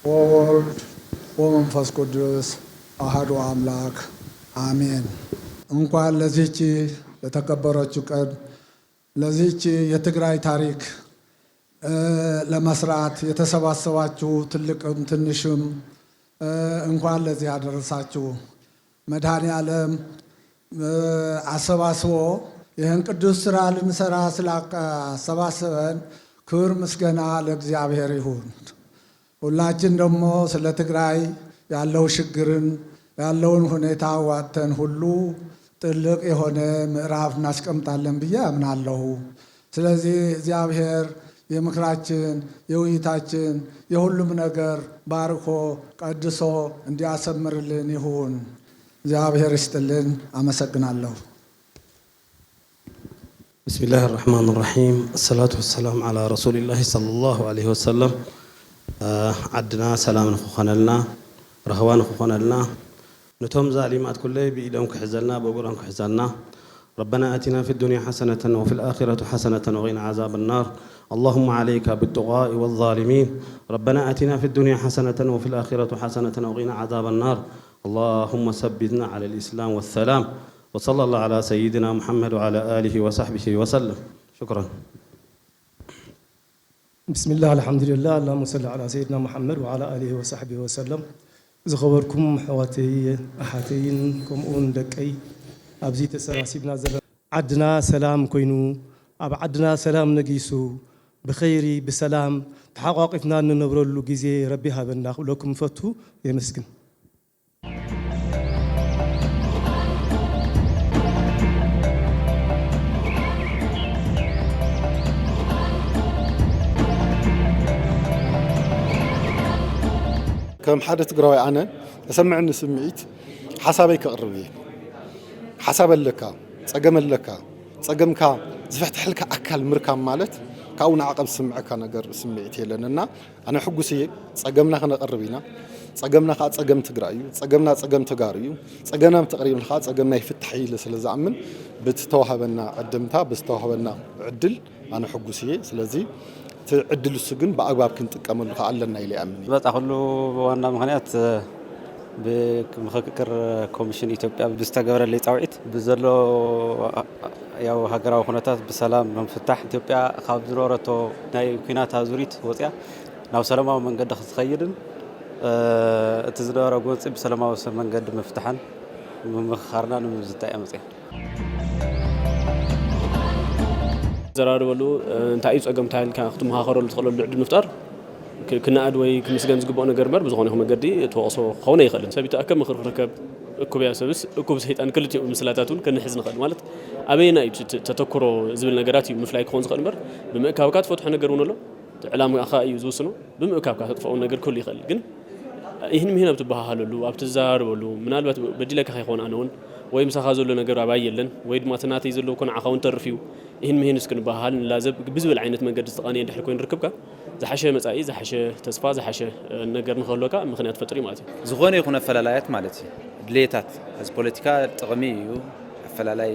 ወወልድ ወመንፈስ ቅዱስ አሐዱ አምላክ አሜን። እንኳን ለዚች ለተከበረችው ቀን፣ ለዚች የትግራይ ታሪክ፣ እ፣ ለመስራት የተሰባሰባችሁ ትልቅም ትንሽም፣ እ፣ እንኳን ለዚህ አደረሳችሁ። መድኃኔ ዓለም፣ እ፣ አሰባስቦ ይህን ቅዱስ ሥራ ልንሰራ ስላሰባሰበን ክብር ምስጋና ለእግዚአብሔር ይሁን። ሁላችን ደግሞ ስለ ትግራይ ያለው ችግርን ያለውን ሁኔታ ዋጥተን ሁሉ ትልቅ የሆነ ምዕራፍ እናስቀምጣለን ብዬ አምናለሁ። ስለዚህ እግዚአብሔር የምክራችን፣ የውይይታችን፣ የሁሉም ነገር ባርኮ ቀድሶ እንዲያሰምርልን ይሁን። እግዚአብሔር ይስጥልን። አመሰግናለሁ። بسم الله الرحمن الرحيم. الصلاة والسلام على رسول الله صلى الله عليه وسلم. ዓድና ሰላም ንክኾነልና፣ ራህዋ ንክኾነልና፣ ነቶም ዛሊማት ኩለይ ብኢዶም ክሕዘልና፣ ብእግሮም ክሕዘልና። ربنا آتنا في الدنيا حسنة وفي الآخرة حسنة وقنا عذاب النار. اللهم عليك بالطغاة والظالمين. ربنا آتنا في الدنيا حسنة وفي الآخرة حسنة وقنا عذاب النار. اللهم ثبتنا على الإسلام والسلام. وصلى الله على سيدنا محمد وعلى آله وصحبه وسلم. شكرا. ብስሚላህ፣ አልሐምዱሊላህ፣ አላሁመ ሰሊ ዐላ ሰይድና ሙሐመድ ወዐላ አሊሂ ወሰሕቢሂ ወሰለም። ዝኸበርኩም ኣሕዋተይ፣ ኣሓተይን ከምኡውን ደቀይ፣ ኣብዚ ተሰባሲብና ዘለና፣ ዓድና ሰላም ኮይኑ፣ ኣብ ዓድና ሰላም ነጊሱ፣ ብኸይሪ ብሰላም ተሓቋቒፍና እንነብረሉ ግዜ ረቢ ሃበና ክብለኩም እፈቱ። የመስግን። ከም ሓደ ትግራዋይ ኣነ ተሰምዐኒ ስምዒት ሓሳበይ ከቕርብ እየ። ሓሳብ ኣለካ፣ ጸገም ኣለካ፣ ጸገምካ ዝፍትሐልካ ኣካል ምርካብ ማለት ካብኡ ንዓቐብ ዝስምዐካ ነገር ስምዒት የለን እና ኣነ ሕጉስ እየ። ጸገምና ክነቕርብ ኢና። ጸገምና ከዓ ጸገም ትግራይ እዩ። ጸገምና ጸገም ተጋሩ እዩ። ጸገምና ተቕሪብና ከዓ ጸገምና ይፍታሕ ኢለ ስለ ዝኣምን ብቲ ተዋህበና ዕድምታ ብዝተዋህበና ዕድል ኣነ ሕጉስ እየ። ስለዚ እቲ ዕድል እሱ ግን ብኣግባብ ክንጥቀመሉ ከዓ ኣለና ኢለ ይኣምን እየ። ዝመፃእኩሉ ዋና ምኽንያት ብምኽክር ኮሚሽን ኢትዮጵያ ብዝተገበረለይ ፃውዒት ብዘሎ ያው ሃገራዊ ኩነታት ብሰላም ንምፍታሕ ኢትዮጵያ ካብ ዝነበረቶ ናይ ኲናት ኣዙሪት ወፂኣ ናብ ሰላማዊ መንገዲ ክትኸይድን እቲ ዝነበረ ጎንፂ ብሰላማዊ መንገዲ ምፍታሕን ምምኽኻርና ንምዝታይ እየ መፅየ። ዘራርበሉ እንታይ እዩ ፀገምታ ኢልካ ክትመኻኸረሉ ትኽእለሉ ዕድል ምፍጣር ክነኣድ ወይ ክምስገን ዝግብኦ ነገር እምበር ብዝኾነ ይኹን መገዲ ተወቕሶ ክኸውን ኣይኽእልን። ሰብ ይተኣከብ ምኽሪ ክርከብ እኩብ እያ ሰብስ እኩብ ሰይጣን ክልቲኡ ምስላታት እውን ክንሕዝ ንኽእል ማለት ኣበየና እዩ ተተኩሮ ዝብል ነገራት እዩ ምፍላይ ክኸውን ዝኽእል እምበር ብምእካብካ ትፈትሖ ነገር እውን ኣሎ። ዕላማኻ እዩ ዝውስኖ። ብምእካብካ ተጥፍኦ ነገር ክህሉ ይኽእል ግን ይህን ምሂን ኣብ ትበሃሃለሉ ኣብ ትዘራረበሉ ምናልባት በዲለካ ከይኮን ኣነ እውን ወይ ምሳኻ ዘሎ ነገር ኣባይ የለን ወይ ድማ እቲ ናተይ ዘለዎ እኮ ንዓኻ እውን ተርፍ እዩ ይህን ምሂን እስኪ ንበሃሃል ንላዘብ ብዝብል ዓይነት መንገዲ ዝተቓነየ እንድሕር ኮይኑ ርክብካ ዝሓሸ መፃኢ ዝሓሸ ተስፋ ዝሓሸ ነገር ንክህልወካ ምክንያት ፈጥር እዩ ማለት እዩ። ዝኾነ ይኹን ኣፈላላያት ማለት እዩ ድሌታት እዚ ፖለቲካ ጥቕሚ እዩ ኣፈላላይ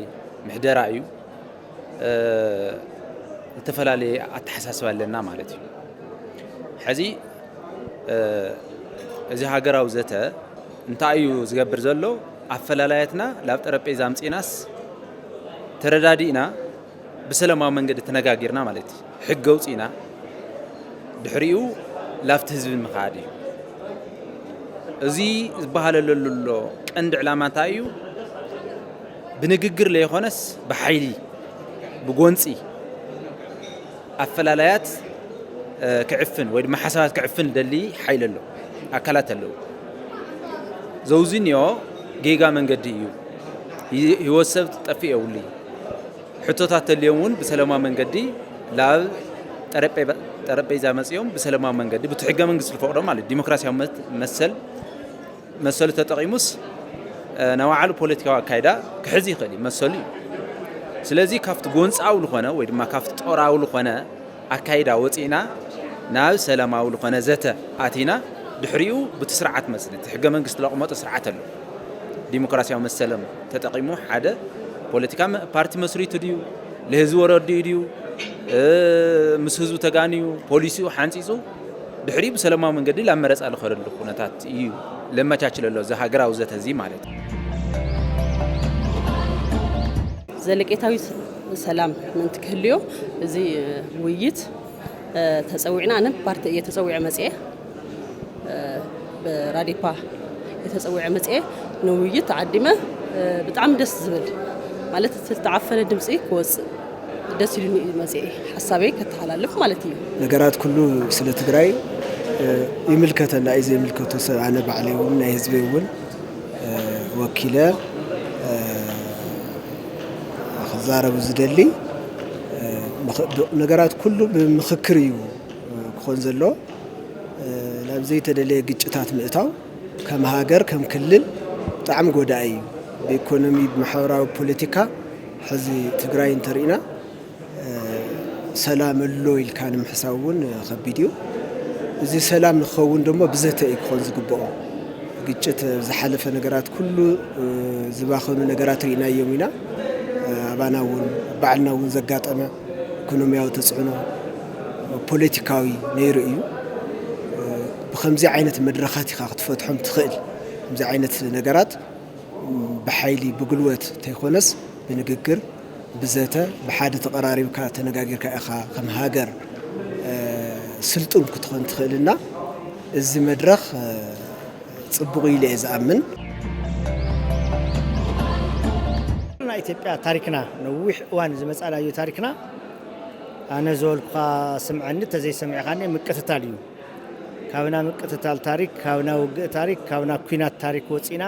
ምሕደራ እዩ ዝተፈላለየ ኣተሓሳስባ ኣለና ማለት እዩ። ሕዚ እዚ ሃገራዊ ዘተ እንታይ እዩ ዝገብር ዘሎ? ኣፈላላያትና ላብ ጠረጴዛ ኣምፂእናስ ተረዳዲእና ብሰለማዊ መንገዲ ተነጋጊርና ማለት እዩ። ሕጊ ኣውፂእና ድሕሪኡ ላብቲ ህዝቢ ምኻድ እዩ። እዚ ዝበሃለሉ ዘሎ ቀንዲ ዕላማ እንታይ እዩ? ብንግግር ለይኾነስ ብሓይሊ ብጎንፂ ኣፈላላያት ክዕፍን ወይ ድማ ሓሳባት ክዕፍን ዝደሊ ሓይሊ ኣሎ፣ ኣካላት ኣለዉ። ዘውዝንዮ ጌጋ መንገዲ እዩ። ህይወት ሰብ ትጠፍእ የብሉ። ሕቶታት ተልዮም እውን ብሰለማዊ መንገዲ ላብ ጠረጴዛ መፅዮም ብሰለማዊ መንገዲ ብቲ ሕገ መንግስቲ ዝፈቅዶ ማለት ዲሞክራሲያዊ መሰል መሰሉ ተጠቒሙስ ናይ ባዕሉ ፖለቲካዊ ኣካይዳ ክሕዝ ይኽእል እዩ፣ መሰሉ እዩ። ስለዚ ካብቲ ጎንፃዊ ዝኾነ ወይ ድማ ካብቲ ጦራዊ ዝኾነ ኣካይዳ ወፂእና ናብ ሰላማዊ ዝኾነ ዘተ ኣቲና ድሕሪኡ ብቲ ስርዓት መስሊ እቲ ሕገ መንግስቲ ለቕመጦ ስርዓት ኣሎ። ዲሞክራሲያዊ መሰሎም ተጠቒሙ ሓደ ፖለቲካ ፓርቲ መስሪቱ ድዩ ንህዝቢ ወረዲኡ ድዩ ምስ ህዝቡ ተጋንዩ ፖሊሲኡ ሓንፂፁ ድሕሪኡ ብሰላማዊ መንገዲ ላብ መረፃ ዝኸደሉ ኩነታት እዩ ለመቻችለሎ፣ እዚ ሃገራዊ ዘተ እዚ ማለት እዩ። ዘለቄታዊ ሰላም ምእንቲ ክህልዮ እዚ ውይይት ተፀዊዕና፣ ኣነ ብፓርቲ እየ ተፀዊዐ መፅኤ፣ ብራዴፓ እየ ተፀዊዐ መፅኤ። ንውይይት ተዓዲመ። ብጣዕሚ ደስ ዝብል ማለት፣ እቲ ዝተዓፈነ ድምፂ ክወፅእ ደስ ኢሉኒ እዩ መፅኤ፣ ሓሳበይ ከተሓላልፍ ማለት እዩ። ነገራት ኩሉ ስለ ትግራይ ይምልከተና እዩ። ዘይምልከቶ ሰብ ኣነ ባዕለይ እውን ናይ ህዝበይ እውን ወኪለ ክዛረቡ ዝደሊ፣ ነገራት ኩሉ ብምኽክር እዩ ክኾን ዘሎ። ናብ ዘይተደለየ ግጭታት ምእታው ከም ሃገር ከም ክልል ብጣዕሚ ጎዳኢ እዩ። ብኢኮኖሚ፣ ብማሕበራዊ፣ ፖለቲካ ሕዚ ትግራይ እንተርኢና ሰላም ኣሎ ኢልካ ንምሕሳብ እውን ከቢድ እዩ። እዚ ሰላም ንክኸውን ደሞ ብዘተ እዩ ክኾን ዝግብኦ። ግጭት፣ ዝሓለፈ ነገራት ኩሉ ዝባኸኑ ነገራት ርኢናዮም ኢና። ኣባና እውን ባዕልና እውን ዘጋጠመ ኢኮኖሚያዊ ተፅዕኖ ፖለቲካዊ ነይሩ እዩ። ብከምዚ ዓይነት መድረኻት ኢኻ ክትፈትሖም ትኽእል። ከምዚ ዓይነት ነገራት ብሓይሊ ብጉልበት እንተይኮነስ ብንግግር ብዘተ ብሓደ ተቐራሪብካ ተነጋጊርካ ኢኻ ከም ሃገር ስልጡን ክትኾን ትኽእልና። እዚ መድረኽ ፅቡቕ ኢለ እየ ዝኣምን። ናይ ኢትዮጵያ ታሪክና ነዊሕ እዋን ዝመፃናዮ ታሪክና ኣነ ዝበልኩኻ ስምዐኒ፣ ተዘይሰሚዕኻኒ ምቅትታል እዩ። ካብና ምቅትታል ታሪክ፣ ካብና ውግእ ታሪክ፣ ካብና ኩናት ታሪክ ወፂና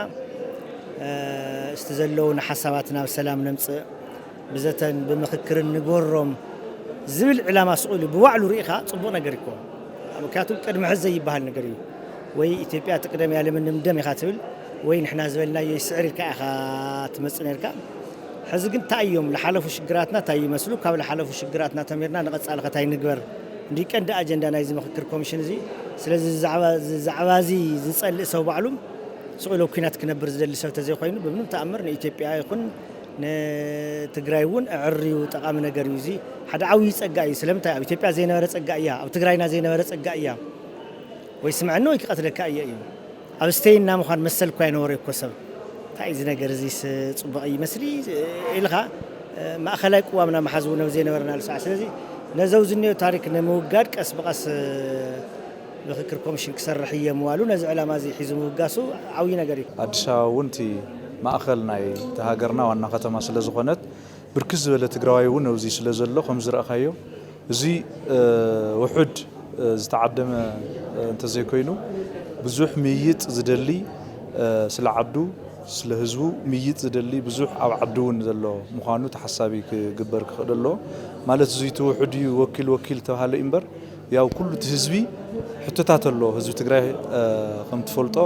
እስቲ ዘለውና ሓሳባት ናብ ሰላም ነምፅእ፣ ብዘተን ብምኽክርን ንግበሮም ዝብል ዕላማ ስቕ ኢሉ ብባዕሉ ርኢኻ ፅቡቕ ነገር ይኮ። ምክንያቱ ቅድሚ ሕዚ ዘይበሃል ነገር እዩ። ወይ ኢትዮጵያ ትቅደም ያለምንም ደም ኢኻ ትብል፣ ወይ ንሕና ዝበልናዮ ይስዕር ኢልካ ኢኻ ትመፅእ ነርካ። ሕዚ ግን እንታይ እዮም ዝሓለፉ ሽግራትና እንታይ ይመስሉ፣ ካብ ዝሓለፉ ሽግራትና ተሚርና ንቐፃሊ ከታይ ንግበር። እንዲ ቀንዲ ኣጀንዳ ናይዚ ምኽክር ኮሚሽን እዚ። ስለዚ ዛዕባ እዚ ዝፀልእ ሰብ ባዕሉ ስቕ ኢሉ ኩናት ክነብር ዝደሊ ሰብ ተዘይኮይኑ ብምንም ተኣምር ንኢትዮጵያ ይኹን ንትግራይ እውን ኣዕርዩ ጠቓሚ ነገር እዩ። እዚ ሓደ ዓብዪ ፀጋ እዩ። ስለምንታይ ኣብ ኢትዮጵያ ዘይነበረ ፀጋ እያ፣ ኣብ ትግራይና ዘይነበረ ፀጋ እያ። ወይ ስምዐኒ ወይ ክቐትለካ እየ እዩ። ኣብ ስተይና ምዃን መሰል እኳ ይነበሮ እኮ ሰብ። እንታይ እዚ ነገር እዚስ ፅቡቕ ይመስል ኢልኻ ማእኸላይ ቅዋምና መሓዝ እውን ኣብ ዘይነበረናሉ ሰዓት። ስለዚ ነዚ ኣብዚ ዝኒኦ ታሪክ ንምውጋድ ቀስ ብቐስ ምኽክር ኮሚሽን ክሰርሕ እየ ምባሉ ነዚ ዕላማ እዚ ሒዙ ምብጋሱ ዓብዪ ነገር እዩ። ኣዲስ ኣበባ እውን እቲ ማእኸል ናይ እቲ ሃገርና ዋና ከተማ ስለ ዝኾነት ብርክት ዝበለ ትግራዋይ እውን ኣብዚ ስለ ዘሎ ከም ዝረእኻዮ እዚ ውሑድ ዝተዓደመ እንተዘይኮይኑ ብዙሕ ምይይጥ ዝደሊ ስለ ዓዱ ስለ ህዝቡ ምይይጥ ዝደሊ ብዙሕ ኣብ ዓዱ እውን ዘሎ ምዃኑ ተሓሳቢ ክግበር ክኽእል ኣለዎ። ማለት እዚ እቲ ውሑድ እዩ ወኪል ወኪል ተባሃለ እዩ እምበር ያው ኩሉ እቲ ህዝቢ ሕቶታት ኣሎ። ህዝቢ ትግራይ ከም ትፈልጦ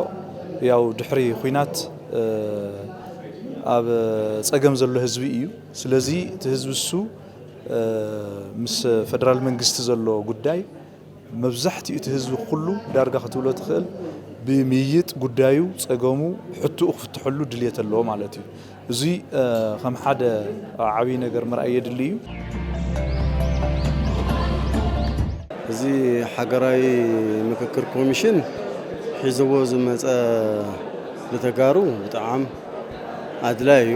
ያው ድሕሪ ኹናት ኣብ ፀገም ዘሎ ህዝቢ እዩ። ስለዚ እቲ ህዝቢ እሱ ምስ ፈደራል መንግስቲ ዘሎ ጉዳይ መብዛሕትኡ እቲ ህዝቢ ኩሉ ዳርጋ ክትብሎ ትኽእል ብምይይጥ ጉዳዩ ፀገሙ ሕትኡ ክፍትሐሉ ድልየት ኣለዎ ማለት እዩ። እዚ ከም ሓደ ዓብዪ ነገር ምርኣይ የድሊ እዩ። እዚ ሃገራዊ ምክክር ኮሚሽን ሒዝዎ ዝመፀ ንተጋሩ ብጣዕሚ ኣድላይ እዩ።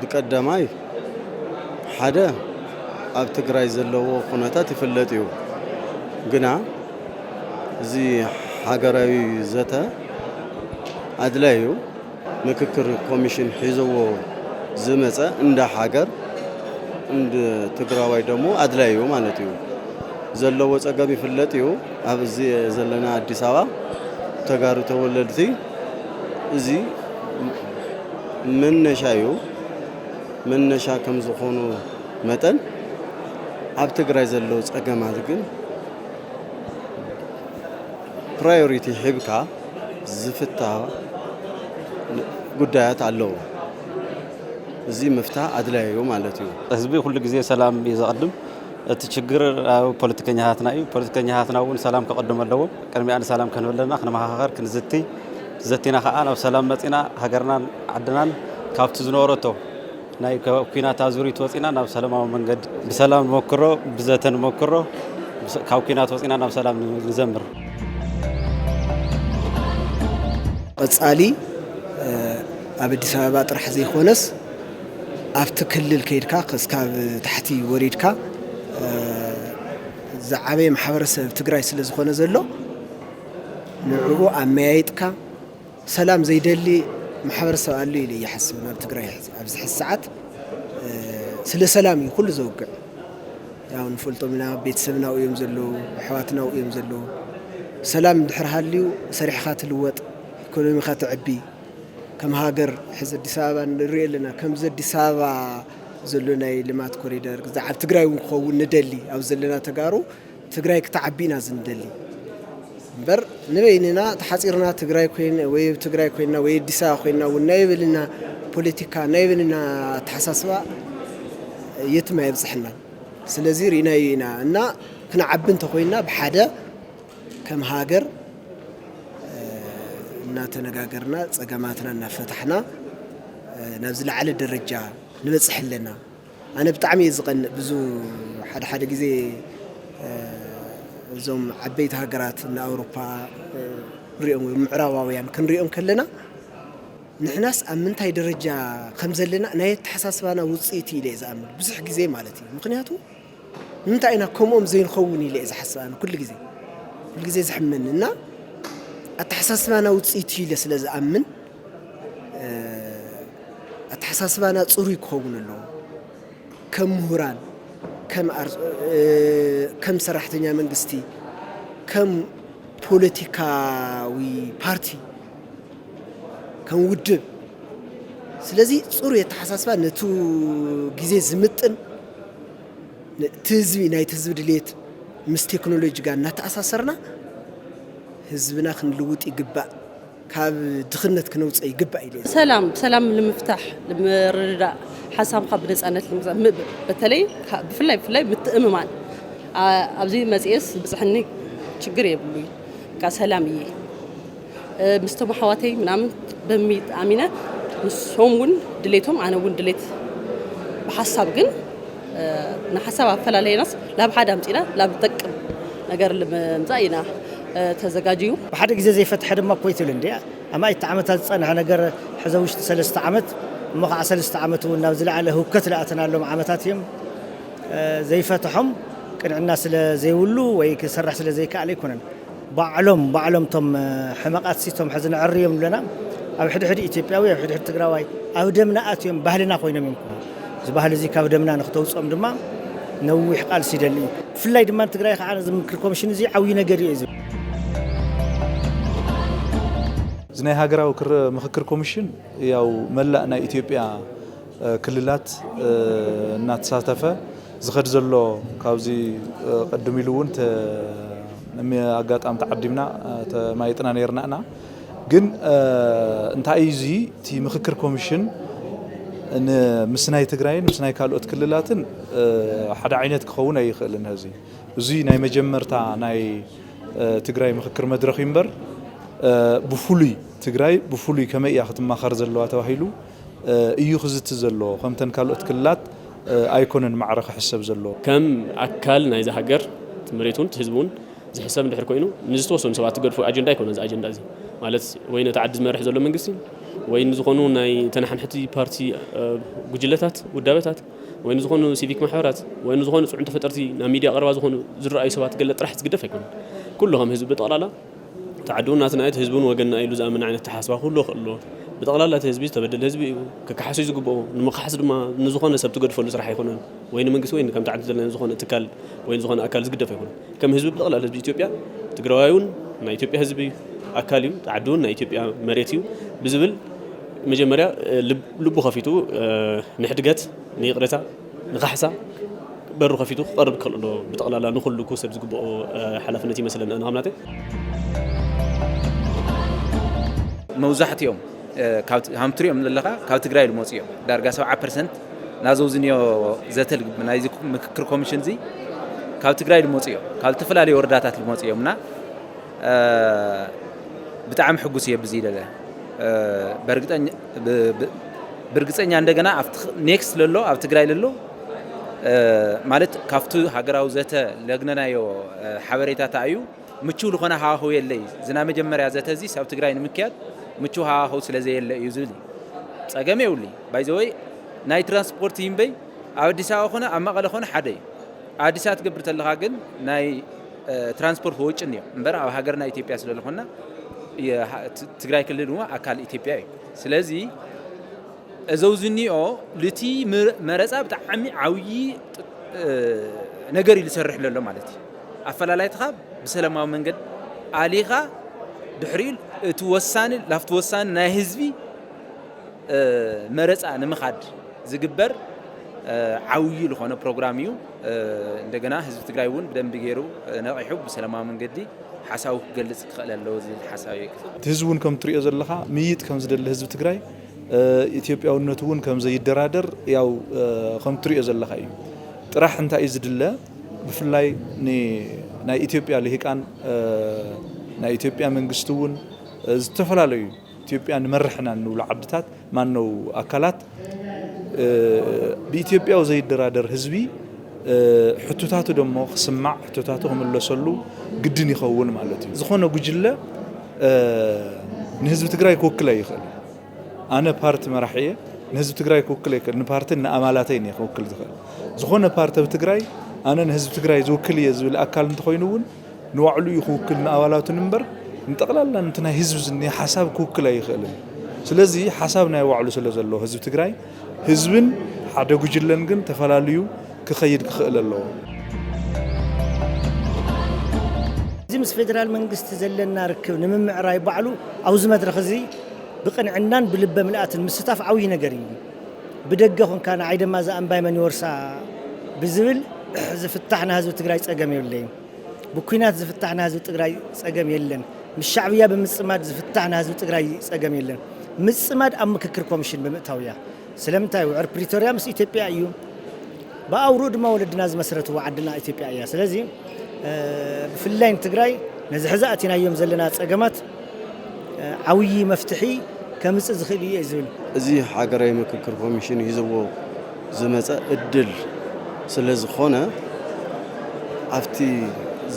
ብቀዳማይ ሓደ ኣብ ትግራይ ዘለዎ ኩነታት ይፍለጥ እዩ። ግና እዚ ሃገራዊ ዘተ ኣድላይ እዩ። ምክክር ኮሚሽን ሒዝዎ ዝመፀ እንደ ሃገር እንደ ትግራዋይ ደግሞ ኣድላይ እዩ ማለት እዩ። ዘለዎ ፀገም ይፍለጥ እዩ። ኣብዚ ዘለና ኣዲስ ኣበባ ተጋሩ ተወለድቲ እዚ መነሻ እዩ። መነሻ ከም ዝኾኑ መጠን ኣብ ትግራይ ዘለዉ ፀገማት ግን ፕራዮሪቲ ሂብካ ዝፍታ ጉዳያት ኣለዉ። እዚ ምፍታሕ ኣድላዪ እዩ ማለት እዩ። ህዝቢ ኩሉ ግዜ ሰላም እዩ ዘቐድም። እቲ ችግር ኣብ ፖለቲከኛታትና እዩ። ፖለቲከኛታትና እውን ሰላም ከቐድሙ ኣለዎም። ቅድሚያ ንሰላም ክንብል ኣለና፣ ክንመኻኸር፣ ክንዝቲ፣ ዘቲና ከዓ ናብ ሰላም መፂና ሃገርናን ዓድናን ካብቲ ዝነበረቶ ናይ ካብ ኲናት ኣዙሪት ወፂና ናብ ሰላማዊ መንገዲ ብሰላም ንመክሮ፣ ብዘተ ንመክሮ፣ ብሰ-፣ ካብ ኲናት ወፂና ናብ ሰላም ንዘምር። ቀጻሊ፣ እ፣ ኣብ ኣዲስ ኣበባ ጥራሕ ዘይኮነስ ኣብቲ ክልል ከይድካ ክስካብ ታሕቲ ወሪድካ፣ እ፣ ዝዓበየ ማሕበረሰብ ትግራይ ስለ ዝኾነ ዘሎ ንዕኡ ኣመያይጥካ ሰላም ዘይደሊ ማሕበረሰብ ኣሎ ኢለ ይሓስብ ናብ ትግራይ ሕዚ ኣብዚ ሕዚ ሰዓት፣ እ፣ ስለ ሰላም እዩ ኩሉ ዘውግዕ። ያው ንፈልጦም ኢና፣ ቤተሰብና እዮም ዘለዉ፣ ኣሕዋትና እዮም ዘለዉ። ሰላም እንድሕር ሃልዩ ሰሪሕኻ ትልወጥ፣ ኢኮኖሚኻ ትዕቢ። ከም ሃገር ሕዚ ኣዲስ ኣበባ ንሪኦ ኣለና። ከምዚ ኣዲስ ኣበባ ዘሎ ናይ ልማት ኮሪደር፣ እዚ ኣብ ትግራይ እውን ክኸውን ንደሊ፣ ኣብ ዘለና ተጋሩ ትግራይ ክትዓቢ ኢና ዝንደሊ። እምበር ንበይንና ተሓፂርና ትግራይ ኮይን-፣ ወይ ኣብ ትግራይ ኮይንና ወይ ኣዲስ ኣበባ ኮይንና እውን ናይ በልና ፖለቲካ፣ ናይ በልና ኣተሓሳስባ የትም ኣየብፅሐናን። ስለዚ ርኢናዮ ኢና እና ክንዓቢ እንተኮይንና ብሓደ ከም ሃገር፣ እ፣ እናተነጋገርና ጸገማትና እናፈታሕና፣ እ፣ ናብ ዝለዓለ ደረጃ ንበጽሕ ኣለና። ኣነ ብጣዕሚ እየ ዝቐንእ። ብዙ ሓደ ሓደ ግዜ፣ እ፣ እዞም ዓበይቲ ሃገራት ንኣውሮፓ፣ እ፣ ንሪኦም ወይ ምዕራባውያን ክንሪኦም ከለና ንሕናስ ኣብ ምንታይ ደረጃ ከም ዘለና ናይ ኣተሓሳስባና ውጽኢት ኢለ እየ ዝኣምን። ብዙሕ ግዜ ማለት እዩ። ምኽንያቱ ንምንታይ ኢና ከምኦም ዘይንኸውን ኢለ እየ ዝሓስብ ኣነ ኩሉ ግዜ። ኩሉ ግዜ ዝሕመኒ እና ኣተሓሳስባና ውጽኢት እዩ ኢለ ስለ ዝኣምን፣ እ፣ ኣተሓሳስባና ጽሩይ ክኸውን ኣለዎ። ከም ምሁራን፣ ከም ኣር-፣ እ፣ ከም ሰራሕተኛ መንግስቲ፣ ከም ፖለቲካዊ ፓርቲ፣ ከም ውድብ። ስለዚ ጽሩይ ኣተሓሳስባ ነቱ ግዜ ዝምጥን፣ እቲ ህዝቢ፣ ናይቲ ህዝቢ ድሌት ምስ ቴክኖሎጂ ጋር እናተኣሳሰርና ህዝብና ክንልውጥ ይግባእ፣ ካብ ድኽነት ክነውፅኦ ይግባእ ኢለ እየ። ሰላም፣ ሰላም ንምፍታሕ፣ ንምርድዳእ፣ ሓሳብካ ብነፃነት ንምግዛእ፣ ም-፣ በተለይ ካ-፣ ብፍላይ፣ ብፍላይ ምትእምማን፣ ኣ-፣ ኣብዚ መፅኤስ ብፅሕኒ ችግር የብሉይ። በቃ ሰላም እየ። እ፣ ምስቶም ኣሕዋተይ ምናምን በሚጣሚነ ንሶም እውን ድሌቶም፣ ኣነ እውን ድሌት ብሓሳብ ግን፣ እ፣ ንሓሳብ ኣፈላለየናስ ላብ ሓደ ኣምፂና ላብ ዝጠቅም ነገር ንምምፃእ ኢና፣ እ፣ ተዘጋጅዩ። ብሓደ ግዜ ዘይፈትሐ ድማ እኮ ይትብል እንዲ ኣማኢት ዓመታት ዝፀንሐ ነገር ሕዘ ውሽጢ ሰለስተ ዓመት እሞ ከዓ ሰለስተ ዓመት እውን ናብ ዝለዓለ ህውከት ዝኣተናሎም ዓመታት እዮም። እ፣ ዘይፈትሖም ቅንዕና ስለ ዘይብሉ ወይ ክሰርሕ ስለ ዘይከኣለ ኣይኮነን። ባዕሎም፣ ባዕሎም እቶም፣ እ፣ ሕመቓት ሲ እቶም ሕዚ ነዕርዮም ኣለና። ኣብ ሕድሕድ ኢትዮጵያዊ፣ ኣብ ሕድሕድ ትግራዋይ ኣብ ደምና ኣትዮም ባህልና ኮይኖም እዮም። እዚ ባህሊ እዚ ካብ ደምና ንክተውፅኦም ድማ ነዊሕ ቃልሲ ይደሊ እዩ። ብፍላይ ድማ ንትግራይ ከዓ እዚ ምክር ኮሚሽን እዚ ዓብዪ ነገር እዩ ዝብል። እዚ ናይ ሃገራዊ ክር-፣ ምኽክር ኮሚሽን ያው መላእ ናይ ኢትዮጵያ፣ እ፣ ክልላት፣ እ፣ እናተሳተፈ ዝኸድ ዘሎ ካብዚ፣ እ፣ ቅድም ኢሉ እውን ተ-፣ ሚ-፣ ኣጋጣሚ ተዓዲምና፣ እ፣ ተማይጥና ነይርና ኢና። ግን፣ እ፣ እንታይ እዩ እዚ እቲ ምኽክር ኮሚሽን ን-፣ ምስ ናይ ትግራይን ምስ ናይ ካልኦት ክልላትን፣ እ፣ ሓደ ዓይነት ክኸውን ኣይኽእልን። እዚ፣ እዚ ናይ መጀመርታ ናይ፣ እ፣ ትግራይ ምኽክር መድረኽ እዩ እምበር፣ እ፣ ብፍሉይ ትግራይ ብፍሉይ ከመይ እያ ክትማኸር ዘለዋ ተባሂሉ፣ እ፣ እዩ ክዝቲ ዘሎ። ከምተን ካልኦት ክልላት፣ እ፣ ኣይኮነን ማዕረ ክሕሰብ ዘለዎ። ከም ኣካል ናይዛ ሃገር እቲ መሬት እውን እቲ ህዝቢ እውን ዝሕሰብ እንድሕር ኮይኑ ንዝተወሰኑ ሰባት ትገድፎ ኣጀንዳ ኣይኮነን። እዚ ኣጀንዳ እዚ ማለት ወይ ነቲ ዓዲ ዝመርሕ ዘሎ መንግስቲ ወይ ንዝኾኑ ናይ ተነሓንሕቲ ፓርቲ፣ እ፣ ጉጅለታት፣ ውዳበታት ወይ ንዝኾኑ ሲቪክ ማሕበራት ወይ ንዝኾኑ ፅዕንቶ ፈጠርቲ ናብ ሚድያ ቀረባ ዝኾኑ ዝረኣዩ ሰባት ገለ ጥራሕ ዝግደፍ ኣይኮነን። ኩሉ ከም ህዝቢ ብጠቕላላ እቲ ዓዲ እውን ናትና እዩ፣ እቲ ህዝቢ እውን ወገንና ኢሉ ዝኣምን ዓይነት ኣተሓሳስባ ክህልዎ ክእል ኣለዎ። ብጠቕላላ እቲ ህዝቢ ዝተበደለ ህዝቢ እዩ፣ ክከሓስ እዩ ዝግብኦ። ንምኽሓስ ድማ ንዝኾነ ሰብ ትገድፈሉ ስራሕ ኣይኮነን። ወይ ንመንግስቲ ወይ ከምቲ ዓዲ ዘለና ዝኾነ ትካል ወይ ዝኾነ ኣካል ዝግደፍ ኣይኮነን። ከም ህዝቢ ብጠቕላላ ህዝቢ ኢትዮጵያ ትግራዋይ እውን ናይ ኢትዮጵያ ህዝቢ ኣካል እዩ፣ እቲ ዓዲ እውን ናይ ኢትዮጵያ መሬት እዩ ብዝብል መጀመርያ፣ እ፣ ልብ-፣ ልቡ ከፊቱ፣ እ፣ ንሕድገት፣ ንይቕሬታ፣ ንኻሕሳ በሩ ከፊቱ ክቐርብ ክኽእል ኣለዎ። ብጠቕላላ ንኹሉ ክወሰድ ዝግብኦ፣ እ፣ ሓላፍነት ይመስለኒ ኣነ ከም ናተይ። መብዛሕትኦም፣ እ፣ ካብ ት-፣ ከም ትሪኦም ዘለኻ ካብ ትግራይ ዝመፁ እዮም። ዳርጋ ሰብዓ ፐርሰንት ናዞ ዝኒኦ ዘተ ልግ-፣ ናይዚ ምክክር ኮሚሽን እዚ ካብ ትግራይ ዝመፁ እዮም። ካብ ዝተፈላለዩ ወረዳታት ዝመፁ እዮም እና፣ እ፣ ብጣዕሚ ሕጉስ እየ ብዚ ደለ። እ፣ በርግጠኛ-፣ ብ-፣ ብ-፣ ብርግፀኛ እንደገና ኣብቲ ኔክስት ለሎ ኣብ ትግራይ ለሎ ማለት ካብቲ ሃገራዊ ዘተ ለግነናዮ ሓበሬታ ተኣዩ ምቹው ዝኾነ ሃዋህው የለይ። ዝና መጀመርያ ዘተ እዚስ ኣብ ትግራይ ንምክያድ ምቹው ሃዋህው ስለ ዘየለ እዩ ዝብል እዩ። ፀገም የብሉይ። ባይዘወይ ናይ ትራንስፖርት ይንበይ ኣብ ኣዲስ ኣበባ ኮነ ኣብ መቐለ ኮነ ሓደ እዩ። ኣብ ኣዲስ ኣበባ ትገብር ተለኻ ግን ናይ ትራንስፖርት ወጭን እዩ እምበር ኣብ ሃገርና ኢትዮጵያ ስለ ዝኾንና ትግራይ ክልል እውን ኣካል ኢትዮጵያ እዩ። ስለዚ እዘው ዝኒኦ ልቲ መረፃ ብጣዕሚ ዓብዪ ነገር እዩ ዝሰርሕ ዘሎ ማለት እዩ። ኣፈላላይትኻ ብሰላማዊ መንገድ ኣሊኻ ድሕሪኡ እቲ ወሳኒ ላፍቲ ወሳኒ ናይ ህዝቢ መረፃ ንምኻድ ዝግበር ዓብዪ ዝኾነ ፕሮግራም እዩ። እንደገና ህዝቢ ትግራይ እውን ብደንቢ ገይሩ ነቒሑ ብሰላማዊ መንገዲ ሓሳቡ ክገልፅ ክኽእል ኣለዎ ዝብል ሓሳብ እዩ። እቲ ህዝቢ እውን ከም ትሪኦ ዘለኻ ምይጥ ከም ዝደሊ ህዝቢ ትግራይ ኢትዮጵያውነቱ እውን ከም ዘይደራደር ያው ከም ትሪኦ ዘለኻ እዩ። ጥራሕ እንታይ እዩ ዝድለ? ብፍላይ ናይ ኢትዮጵያ ልሂቃን ናይ ኢትዮጵያ መንግስቲ እውን ዝተፈላለዩ ኢትዮጵያ ንመርሕና እንብሉ ዓድታት ማነው ኣካላት ብኢትዮጵያዊ ዘይደራደር ህዝቢ ሕቶታቱ ደሞ ክስማዕ ሕቶታቱ ክምለሰሉ ግድን ይኸውን ማለት እዩ። ዝኾነ ጉጅለ ንህዝቢ ትግራይ ክውክል ኣይኽእል። ኣነ ፓርቲ መራሕ እየ፣ ንህዝቢ ትግራይ ክውክል ኣይክእል። ንፓርትን ንኣባላተይን እየ ክውክል ዝኽእል። ዝኾነ ፓርቲ ኣብ ትግራይ ኣነ ንህዝቢ ትግራይ ዝውክል እየ ዝብል ኣካል እንተኾይኑ እውን ንባዕሉ እዩ ክውክል ንኣባላቱን እምበር ንጠቕላላ ነቲ ናይ ህዝቢ ዝኒሀ ሓሳብ ክውክል ኣይኽእልን። ስለዚ ሓሳብ ናይ ባዕሉ ስለ ዘለዎ ህዝቢ ትግራይ ህዝብን ሓደ ጉጅለን ግን ተፈላልዩ ክኸይድ ክኽእል ኣለዎ። እዚ ምስ ፌደራል መንግስቲ ዘለና ርክብ ንምምዕራይ ባዕሉ ኣብዚ መድረኽ እዚ ብቕንዕናን ብልበ ምልኣትን ምስታፍ ዓብዪ ነገር እዩ። ብደገ ኮንካ ንዓይ ድማ እዛ እምባይ መን ይወርሳ ብዝብል ዝፍታሕ ናይ ህዝቢ ትግራይ ፀገም የብለይን። ብኲናት ዝፍታሕ ናይ ህዝቢ ትግራይ ፀገም የለን። ምስ ሻዕብያ ብምፅማድ ዝፍታሕ ናይ ህዝቢ ትግራይ ፀገም የለን። ምፅማድ ኣብ ምክክር ኮሚሽን ብምእታው እያ። ስለምንታይ ውዕር ፕሪቶርያ ምስ ኢትዮጵያ እዩ። ብኣውርኡ ድማ ወለድና ዝመስረትዎ ዓድና ኢትዮጵያ እያ። ስለዚ ብፍላይ ንትግራይ ነዚ ሕዚ ኣቲናዮም ዘለና ፀገማት ዓብዪ መፍትሒ ከምፅእ ዝኽእል እዩ እየ ዝብል። እዚ ሃገራዊ ምክክር ኮሚሽን ሂዝዎ ዝመፀ እድል ስለ ዝኾነ ኣብቲ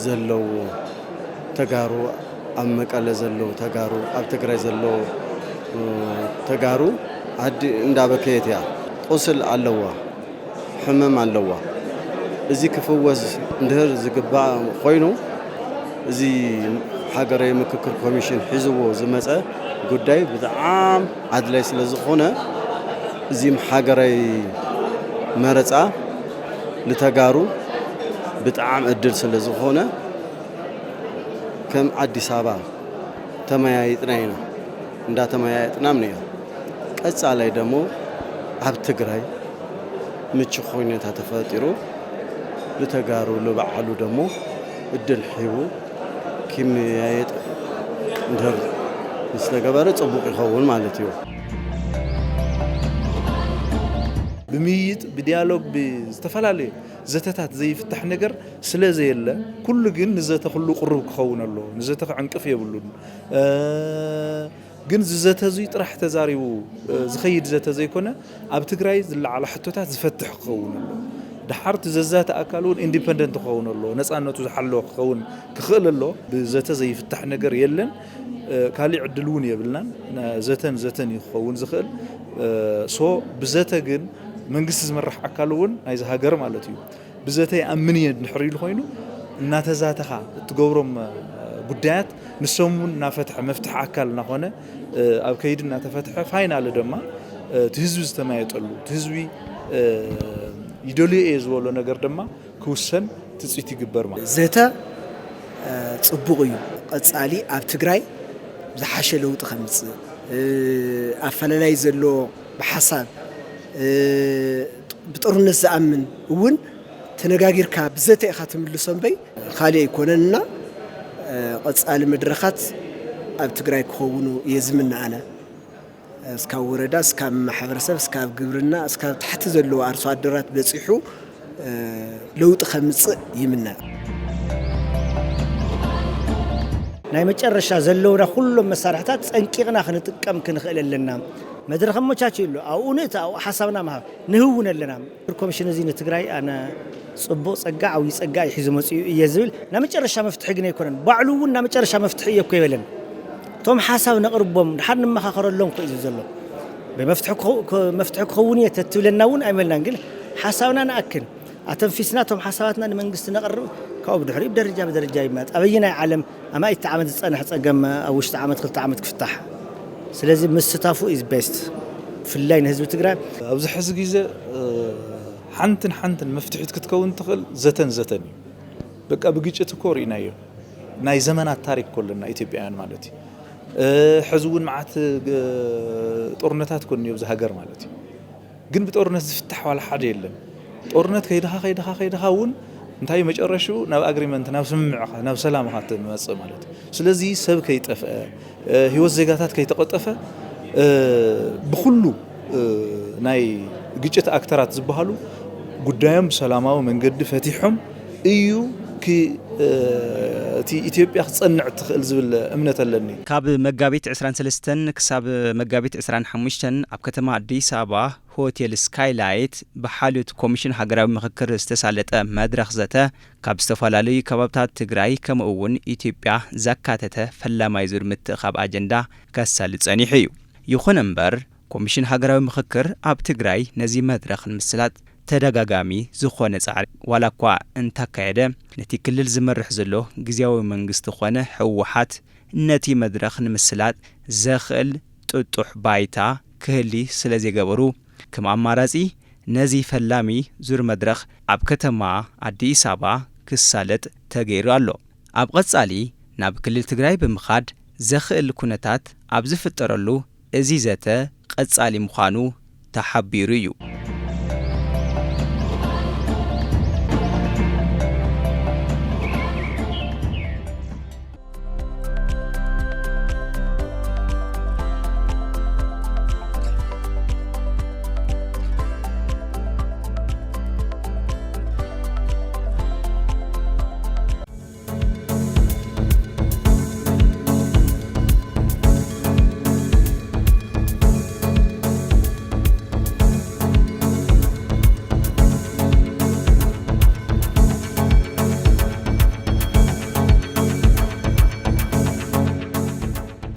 ዘለዉ ተጋሩ ኣብ መቀለ ዘለዉ ተጋሩ ኣብ ትግራይ ዘለዉ ተጋሩ ዓዲ እንዳበከየት እያ። ቁስል ኣለዋ፣ ሕመም ኣለዋ። እዚ ክፍወስ እንድህር ዝግባእ ኮይኑ እዚ ሃገራዊ ምክክር ኮሚሽን ሒዝዎ ዝመፀ ጉዳይ ብጣዕሚ ኣድላይ ስለ ዝኾነ እዚም ሃገራዊ መረፃ ንተጋሩ ብጣዕሚ እድል ስለ ዝኾነ ከም ኣዲስ ኣበባ ተመያይጥና ኢና እንዳተመያየጥና ምንያ ቀፃላይ ደሞ ኣብ ትግራይ ምቹ ኩነታ ተፈጢሩ ንተጋሩ ንባዕሉ ደሞ እድል ሒቡ ክመያየጥ እንድሕር ዝተገበረ ፅቡቕ ይኸውን ማለት እዩ። ብምይይጥ ብዲያሎግ ብዝተፈላለዩ ዘተታት ዘይፍታሕ ነገር ስለ ዘየለ ኩሉ ግን ንዘተ ኩሉ ቅሩብ ክኸውን ኣለዎ። ንዘተ ክዕንቅፍ የብሉን። ግን ዝዘተ እዙይ ጥራሕ ተዛሪቡ ዝኸይድ ዘተ ዘይኮነ ኣብ ትግራይ ዝለዓላ ሕቶታት ዝፈትሕ ክኸውን ኣለዎ። ደሓር እቲ ዘዛተ ኣካል እውን ኢንዲፐንደንት ክኸውን ኣለዎ። ነፃነቱ ዝሓለወ ክኸውን ክኽእል ኣለዎ። ብዘተ ዘይፍታሕ ነገር የለን። ካሊእ ዕድል እውን የብልናን። ዘተን ዘተን እዩ ክኸውን ዝኽእል። ሶ ብዘተ ግን መንግስቲ ዝመራሕ ኣካል እውን ናይዚ ሃገር ማለት እዩ። ብዘተ ይኣምን እየ እንድሕር ኢሉ ኮይኑ እናተዛተኻ እትገብሮም ጉዳያት ንሶም እውን እናፈትሐ መፍትሒ ኣካል እናኾነ ኣብ ከይዲ እናተፈትሐ ፋይናሊ ድማ እቲ ህዝቢ ዝተመያየጠሉ እቲ ህዝቢ ይደልዮ እየ ዝበሎ ነገር ድማ ክውሰን ትፅቢት ይግበር ማለት እዩ። ዘተ ፅቡቕ እዩ። ቀፃሊ ኣብ ትግራይ ዝሓሸ ለውጢ ከምፅእ ኣፈላላይ ዘሎ ብሓሳብ ብጥሩነት ዝኣምን እውን ተነጋጊርካ ብዘተ ኢኻ ትምልሶ እምበይ ካልእ ኣይኮነን እና ቀፃሊ መድረኻት ኣብ ትግራይ ክኸውኑ እየ ዝምነ ኣነ። እስካብ ወረዳ እስካብ ማሕበረሰብ እስካብ ግብርና እስካብ ታሕቲ ዘለዉ ኣርሶ ኣደራት በፂሑ ለውጢ ከምፅእ ይምነ። ናይ መጨረሻ ዘለውና ኩሎም መሳርሕታት ፀንቂቕና ክንጥቀም ክንኽእል ኣለና። መድረኽ ኣመቻችዩ ኣሎ። ኣብኡ ንእቲ ኣብኡ ሓሳብና ምሃብ ንህውን ኣለና። ኮሚሽን እዚ ንትግራይ ኣነ ጽቡቕ ጸጋ፣ ዓብዪ ጸጋ እዩ ሒዙ መጺኡ እየ ዝብል ናይ መጨረሻ መፍትሒ ግን ኣይኮነን። ባዕሉ እውን ናይ መጨረሻ መፍትሒ እየ እኮ ይበለን። እቶም ሓሳብ ነቕርቦም ድሓር ንመኻኸረሎም እኮ እዩ ዝብል ዘሎ። ብመፍትሒ ክኸው- ክ- መፍትሒ ክኸውን እየ ተትብለና እውን ኣይመልናን። ግን ሓሳብና ንኣክል ኣተንፊስና እቶም ሓሳባትና ንመንግስቲ ነቕርብ። ካብኡ ብድሕሪኡ ብደረጃ ብደረጃ ይመጥ ኣበየናይ ዓለም ኣማኢት ዓመት ዝጸንሕ ጸገም ኣብ ውሽጢ ዓመት ክልተ ዓመት ክፍታሕ። ስለዚ ምስታፉ is best፣ ብፍላይ ንህዝቢ ትግራይ። ኣብዚ ሕዚ ግዜ ሓንትን ሓንትን መፍትሒት ክትከውን ትኽእል ዘተን ዘተን እዩ። በቃ ብግጭት እኮ ርኢናዮ፣ ናይ ዘመናት ታሪክ እኮ ኣለና ኢትዮጵያውያን ማለት እዩ። ሕዚ እውን መዓት ጦርነታት እኮ እኒኦ ኣብዚ ሃገር ማለት እዩ። ግን ብጦርነት ዝፍታሕ ዋላ ሓደ የለን። ጦርነት ከይድኻ ከይድኻ ከይድኻ እውን እንታይ መጨረሽኡ ናብ ኣግሪመንት፣ ናብ ስምምዕ ኢኻ፣ ናብ ሰላም ኢኻ ትመጽእ ማለት እዩ። ስለዚ ሰብ ከይጠፍአ፣ ህይወት ዜጋታት ከይተቐጠፈ፣ ብኩሉ ናይ ግጭት ኣክተራት ዝበሃሉ ጉዳዮም ብሰላማዊ መንገዲ ፈቲሖም እዩ እቲ ኢትዮጵያ ክጸንዕ ትኽእል ዝብል እምነት ኣለኒ። ካብ መጋቢት ዕስራን ሰለስተን ክሳብ መጋቢት ዕስራን ሓሙሽተን ኣብ ከተማ ኣዲስ ኣበባ ሆቴል ስካይላይት ብሓልዮት ኮሚሽን ሃገራዊ ምኽክር ዝተሳለጠ መድረኽ ዘተ ካብ ዝተፈላለዩ ከባብታት ትግራይ ከምኡ እውን ኢትዮጵያ ዘካተተ ፈላማይ ዙር ምትእኻብ ኣጀንዳ ከሳልጥ ጸኒሑ እዩ። ይኹን እምበር ኮሚሽን ሃገራዊ ምኽክር ኣብ ትግራይ ነዚ መድረኽ ንምስላጥ ተደጋጋሚ ዝኾነ ጻዕሪ ዋላ እኳ እንተካየደ ነቲ ክልል ዝመርሕ ዘሎ ግዝያዊ መንግስቲ ኾነ ህወሓት ነቲ መድረኽ ንምስላጥ ዘኽእል ጥጡሕ ባይታ ክህሊ ስለ ዘይገበሩ ከም ኣማራጺ ነዚ ፈላሚ ዙር መድረኽ ኣብ ከተማ ኣዲስ ኣበባ ክሳለጥ ተገይሩ ኣሎ። ኣብ ቐጻሊ ናብ ክልል ትግራይ ብምኻድ ዘኽእል ኩነታት ኣብ ዝፍጠረሉ እዚ ዘተ ቐጻሊ ምዃኑ ተሓቢሩ እዩ።